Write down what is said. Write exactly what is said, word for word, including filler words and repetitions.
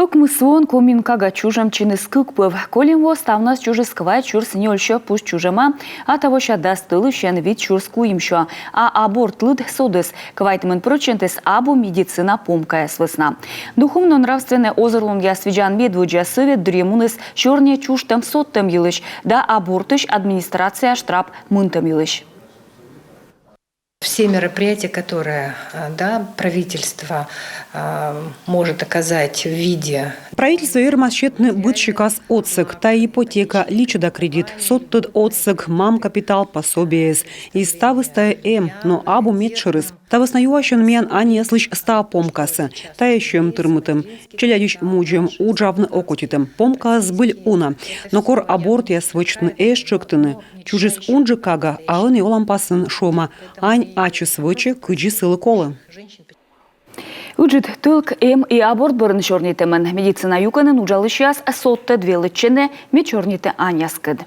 Ӧкмыс воӧн Комиын кага чужӧмтчиныс кык пӧв. Кольӧм во ставнас чужис квайт сюрс нёльсё пусть чужӧма, а тавося дас тӧлысьӧн вит сюрс куимсё. А аборт лыд содіс: квайтымын прӧчентыс абу медицина помкаяс вӧсна. Духовно-нравственнӧй озырлунъяс видзан медводдза сӧвет дырйи муніс сёрни чужтӧм-содтӧм йылысь да абортысь администрация штрап мынтӧм йылысь. Все мероприятия, которые, да, правительство может оказать в виде... Правительство вермас сетны быд сикас отсӧг: тайӧ ипотека, личӧда кредит, содтӧд отсӧг, мам капитал, пособиеяс. И ставыс тайӧ эм, но абу медшӧрыс. Та вӧсна юасьӧны миян аньяслысь став помкасӧ. Тайӧ сьӧм тырмытӧм, челядьысь мудзӧм, уджавны окотитӧм. Помкаыс збыль уна. Но кор абортъяс вӧчны эз тшӧктыны, чужис унджык кага, а ӧні оланпасын шуӧма: ань ачыс вӧчӧ, кыдзи сылы колӧ. Ыджыд тӧлк эм и аборт бӧрын сёрнитӧмын. Медицина юкӧнын уджалысьяс содтӧд велӧдчӧны, мед сёрнитны аньяскӧд.